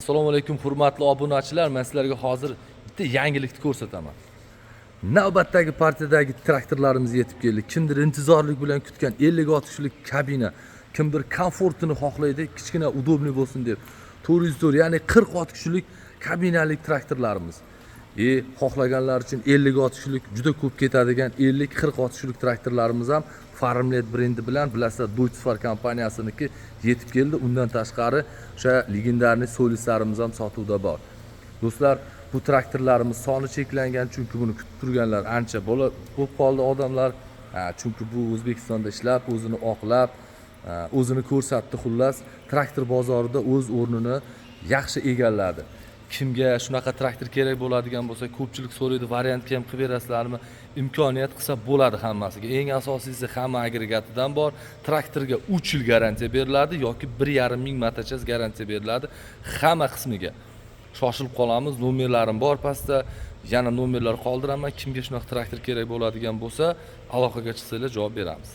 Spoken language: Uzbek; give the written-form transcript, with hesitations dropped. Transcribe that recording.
Assalomu alaykum, hurmatli obunachilar. Men sizlarga hozir bitta yangilikni ko'rsataman. Navbatdagi partiyadagi traktorlarimiz yetib keldi. Kimdir intizorlik bilan kutgan 50 ot kuchlik kabina, kimdir komfortini xohlaydi, kichkina удобный bo'lsin deb. 404, ya'ni 40 ot kuchlik kabinalik traktorlarimiz. Xohlaganlar uchun 50 ot kuchlik juda ko'p ketadigan 50-40 ot kuchlik traktorlarimiz ham Farmlet brendi bilan, bilasizlar, Deutz-Fahr kompaniyasiniki yetib keldi. Undan tashqari o'sha легендарный Solislarimiz ham sotuvda bor. Do'stlar, bu traktorlarimiz soni cheklangan, chunki buni kutib turganlar ancha bo'lib qoldi odamlar. Chunki bu O'zbekistonda ishlab, o'zini oqlab, o'zini ko'rsatdi. Xullas, traktor bozorida o'z o'rnini yaxshi egalladi. Kimga shunaqa traktor kerak bo'ladigan bo'lsa, ko'pchilik so'raydi, variantga ham qilib berasizlarmi? Imkoniyat qilsa bo'ladi hammasiga. Eng asosiysi, hamma agregatidan bor. Traktorga 3 yil garantiya beriladi yoki 1,5 ming моточас garantiya beriladi hamma qismiga. Shoshilib qolamiz, nomerlarim bor pastda, yana nomerlar qoldiraman. Kimga shunaqa traktor kerak bo'ladigan bo'lsa, aloqaga chiqsanglar, javob beramiz.